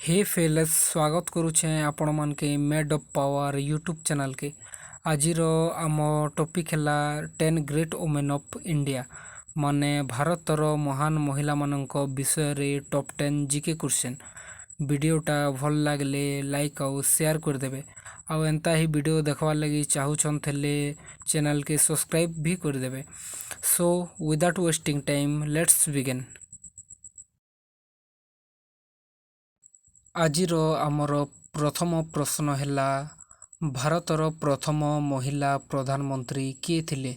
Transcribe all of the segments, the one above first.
ହେ ଫେଲସ୍, ସ୍ୱାଗତ କରୁଛେଁ ଆପଣମାନକେ made of power YouTube ଚ୍ୟାନେଲ୍କେ। ଆଜିର ଆମ ଟପିକ୍ ହେଲା 10 ଗ୍ରେଟ୍ ଓମେନ୍ ଅଫ୍ ଇଣ୍ଡିଆ, ମାନେ ଭାରତର ମହାନ ମହିଳାମାନଙ୍କ ବିଷୟରେ ଟପ୍ 10 ଜିକେ କ୍ୱେଶ୍ଚନ୍। ଭିଡ଼ିଓଟା ଭଲ ଲାଗିଲେ ଲାଇକ୍ ଆଉ ସେୟାର କରିଦେବେ, ଆଉ ଏନ୍ତା ହିଁ ଭିଡ଼ିଓ ଦେଖବାର୍ ଲାଗି ଚାହୁଁଛନ୍ ଥିଲେ ଚ୍ୟାନେଲ୍କେ ସବସ୍କ୍ରାଇବ୍ ବି କରିଦେବେ। So without wasting time, let's begin. ଆଜିର ଆମର ପ୍ରଥମ ପ୍ରଶ୍ନ ହେଲା, ଭାରତର ପ୍ରଥମ ମହିଳା ପ୍ରଧାନମନ୍ତ୍ରୀ କିଏ ଥିଲେ?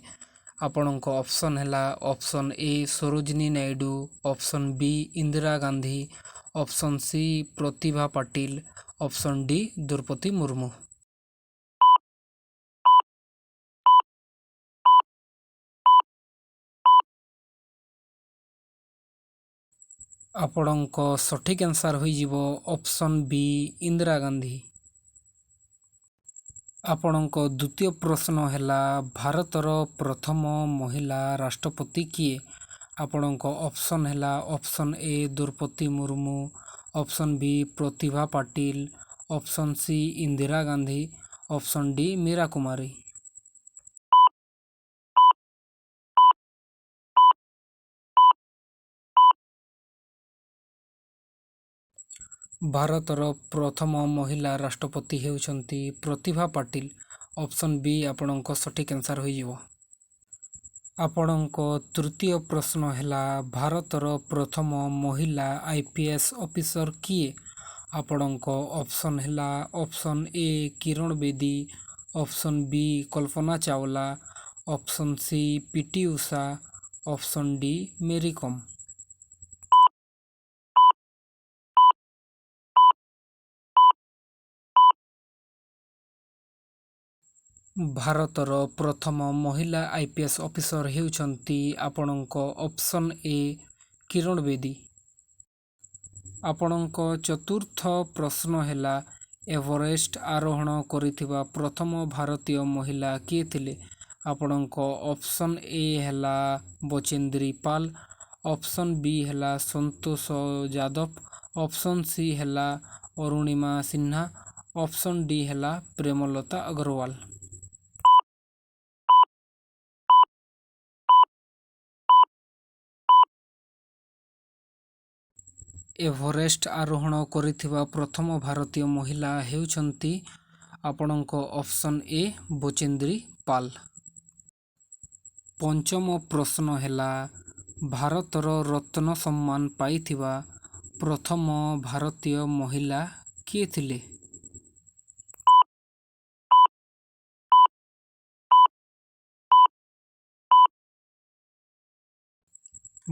ଆପଣଙ୍କ ଅପସନ୍ ହେଲା option A Sarojini Naidu, option B Indira Gandhi, option C Pratibha Patil, option D Droupadi Murmu. ଆପଣଙ୍କ ସଠିକ୍ ଆନ୍ସର୍ ହୋଇଯିବ ଅପସନ୍ ବି ଇନ୍ଦିରା ଗାନ୍ଧୀ। ଆପଣଙ୍କ ଦ୍ୱିତୀୟ ପ୍ରଶ୍ନ ହେଲା, ଭାରତର ପ୍ରଥମ ମହିଳା ରାଷ୍ଟ୍ରପତି କିଏ? ଆପଣଙ୍କ ଅପସନ୍ ହେଲା option A Droupadi Murmu, option B Pratibha Patil, option C Indira Gandhi, option D Meera Kumari. ଭାରତର ପ୍ରଥମ ମହିଳା ରାଷ୍ଟ୍ରପତି ହେଉଛନ୍ତି ପ୍ରତିଭା ପାଟିଲ। ଅପସନ୍ ବି ଆପଣଙ୍କ ସଠିକ୍ ଆନ୍ସର୍ ହୋଇଯିବ। ଆପଣଙ୍କ ତୃତୀୟ ପ୍ରଶ୍ନ ହେଲା, ଭାରତର ପ୍ରଥମ ମହିଳା ଆଇପିଏସ୍ ଅଫିସର କିଏ? ଆପଣଙ୍କ ଅପସନ୍ ହେଲା option A Kiran Bedi, option B Kalpana Chawla, option C P T Usha, option D Mary com. ଭାରତର ପ୍ରଥମ ମହିଳା ଆଇପିଏସ୍ ଅଫିସର ହେଉଛନ୍ତି ଆପଣଙ୍କ ଅପସନ୍ ଏ କିରଣ ବେଦୀ। ଆପଣଙ୍କ ଚତୁର୍ଥ ପ୍ରଶ୍ନ ହେଲା, ଏଭରେଷ୍ଟ ଆରୋହଣ କରିଥିବା ପ୍ରଥମ ଭାରତୀୟ ମହିଳା କିଏ ଥିଲେ? ଆପଣଙ୍କ ଅପସନ୍ ଏ ହେଲା ବଚେନ୍ଦ୍ରୀ ପାଲ, ଅପସନ୍ ବି ହେଲା ସନ୍ତୋଷ ଯାଦବ, ଅପସନ୍ ସି ହେଲା ଅରୁଣିମା ସିହ୍ନା, ଅପସନ୍ ଡି ହେଲା ପ୍ରେମଲତା ଅଗ୍ରୱାଲ। ଏଭରେଷ୍ଟ ଆରୋହଣ କରିଥିବା ପ୍ରଥମ ଭାରତୀୟ ମହିଳା ହେଉଛନ୍ତି ଆପଣଙ୍କ ଅପସନ୍ ଏ ବଚେନ୍ଦ୍ରୀ ପାଲ। ପଞ୍ଚମ ପ୍ରଶ୍ନ ହେଲା, ଭାରତର ରତ୍ନ ସମ୍ମାନ ପାଇଥିବା ପ୍ରଥମ ଭାରତୀୟ ମହିଳା କିଏ ଥିଲେ?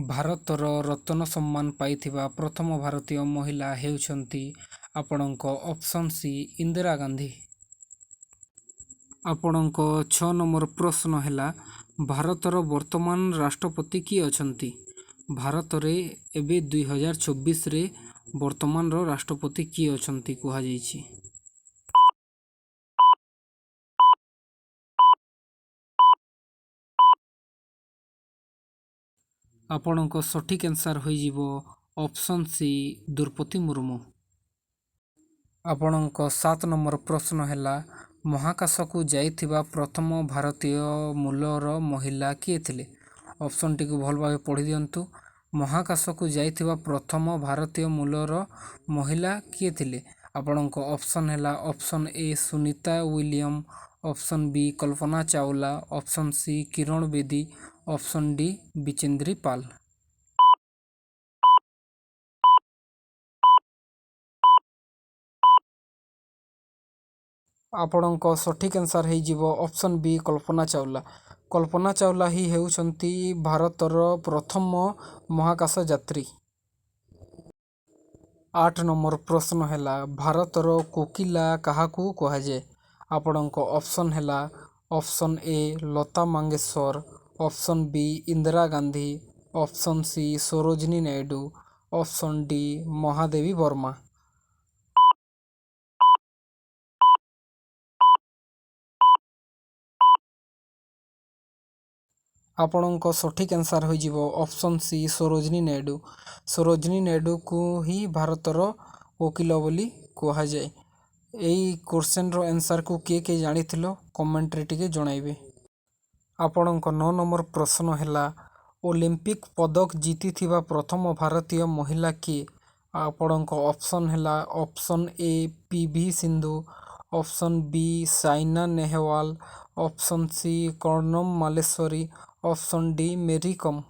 ଭାରତର ରତ୍ନ ସମ୍ମାନ ପାଇଥିବା ପ୍ରଥମ ଭାରତୀୟ ମହିଳା ହେଉଛନ୍ତି ଆପଣଙ୍କ ଅପସନ୍ ସି ଇନ୍ଦିରା ଗାନ୍ଧୀ। ଆପଣଙ୍କ 6 ନମ୍ବର ପ୍ରଶ୍ନ ହେଲା, ଭାରତର ବର୍ତ୍ତମାନ ରାଷ୍ଟ୍ରପତି କିଏ ଅଛନ୍ତି? ଭାରତରେ ଏବେ 2024ରେ ବର୍ତ୍ତମାନର ରାଷ୍ଟ୍ରପତି କିଏ ଅଛନ୍ତି କୁହାଯାଇଛି। ଆପଣଙ୍କ ସଠିକ୍ ଆନ୍ସର୍ ହୋଇଯିବ ଅପସନ୍ ସି ଦ୍ରୌପଦୀ ମୁର୍ମୁ। ଆପଣଙ୍କ 7 ନମ୍ବର ପ୍ରଶ୍ନ ହେଲା, ମହାକାଶକୁ ଯାଇଥିବା ପ୍ରଥମ ଭାରତୀୟ ମୂଳର ମହିଳା କିଏ ଥିଲେ? ଅପସନ୍ଟିକୁ ଭଲ ଭାବେ ପଢ଼ି ଦିଅନ୍ତୁ। ମହାକାଶକୁ ଯାଇଥିବା ପ୍ରଥମ ଭାରତୀୟ ମୂଳର ମହିଳା କିଏ ଥିଲେ? ଆପଣଙ୍କ ଅପସନ୍ ହେଲା option A Sunita William, option B Kalpana Chawla, option C Kiran Bedi, option D Bachendri Pal. ଆପଣଙ୍କ ସଠିକ୍ ଆନ୍ସର୍ ହେଇଯିବ ଅପସନ୍ ବି କଳ୍ପନା ଚାୱଲା। କଳ୍ପନା ଚାୱଲା ହିଁ ହେଉଛନ୍ତି ଭାରତର ପ୍ରଥମ ମହାକାଶ ଯାତ୍ରୀ। 8 ନମ୍ବର ପ୍ରଶ୍ନ ହେଲା, ଭାରତର କୋକିଲା କାହାକୁ କୁହାଯାଏ? ଆପଣଙ୍କ ଅପସନ୍ ହେଲା option A Lata Mangeshkar, option B Indira Gandhi, option C Sarojini Naidu, option D Mahadevi Verma. ଆପଣଙ୍କ ସଠିକ୍ ଆନ୍ସର୍ ହୋଇଯିବ ଅପସନ୍ ସି ସରୋଜିନୀ ନାଇଡୁ। ସରୋଜିନୀ ନାଇଡୁକୁ ହିଁ ଭାରତର କୋକିଲ ବୋଲି କୁହାଯାଏ। ଏଇ କୋଶ୍ଚିନ୍ର ଆନ୍ସର୍କୁ କିଏ କିଏ ଜାଣିଥିଲ, କମେଣ୍ଟରେ ଟିକେ ଜଣାଇବେ। ଆପଣଙ୍କ 9 ନମ୍ବର ପ୍ରଶ୍ନ ହେଲା, ଅଲିମ୍ପିକ୍ ପଦକ ଜିତିଥିବା ପ୍ରଥମ ଭାରତୀୟ ମହିଳା କିଏ? ଆପଣଙ୍କ ଅପସନ୍ ହେଲା option A P V Sindhu, option B Saina Nehwal, option C Karnam Malleswari, option D Mary com.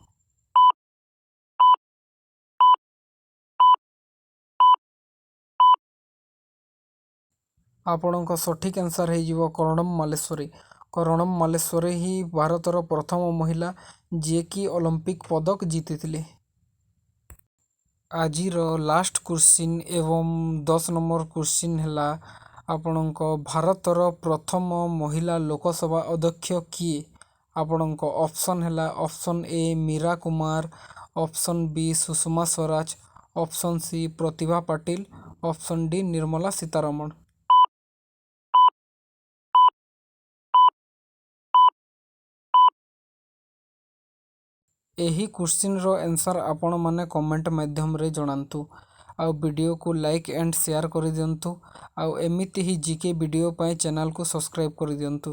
ଆପଣଙ୍କ ସଠିକ୍ ଆନ୍ସର୍ ହେଇଯିବ କର୍ଣ୍ଣମ ମାଲେଶ୍ୱରୀ। କର୍ଣ୍ଣମ ମାଲେଶ୍ୱରୀ ହିଁ ଭାରତର ପ୍ରଥମ ମହିଳା ଯିଏକି ଅଲିମ୍ପିକ୍ ପଦକ ଜିତିଥିଲେ। ଆଜିର ଲାଷ୍ଟ କୋଶ୍ଚିନ୍ ଏବଂ 10 ନମ୍ବର କୋଶ୍ଚିନ୍ ହେଲା ଆପଣଙ୍କ, ଭାରତର ପ୍ରଥମ ମହିଳା ଲୋକସଭା ଅଧ୍ୟକ୍ଷ କିଏ? ଆପଣଙ୍କ ଅପସନ୍ ହେଲା option A Meera Kumar, option B Sushma Swaraj, option C Pratibha Patil, option D Nirmala Sitharaman. ଏହି କୋଶ୍ଚିନ୍ର ଆନ୍ସର୍ ଆପଣମାନେ କମେଣ୍ଟ ମାଧ୍ୟମରେ ଜଣାନ୍ତୁ ଆଉ ଭିଡ଼ିଓକୁ ଲାଇକ୍ ଆଣ୍ଡ ସେୟାର କରିଦିଅନ୍ତୁ, ଆଉ ଏମିତି ହିଁ ଜିକେ ଭିଡ଼ିଓ ପାଇଁ ଚ୍ୟାନେଲକୁ ସବସ୍କ୍ରାଇବ୍ କରିଦିଅନ୍ତୁ।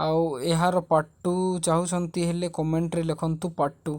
ଆଉ ଏହାର ପାର୍ଟ 2 ଚାହୁଁଛନ୍ତି ହେଲେ କମେଣ୍ଟରେ ଲେଖନ୍ତୁ ପାର୍ଟ 2।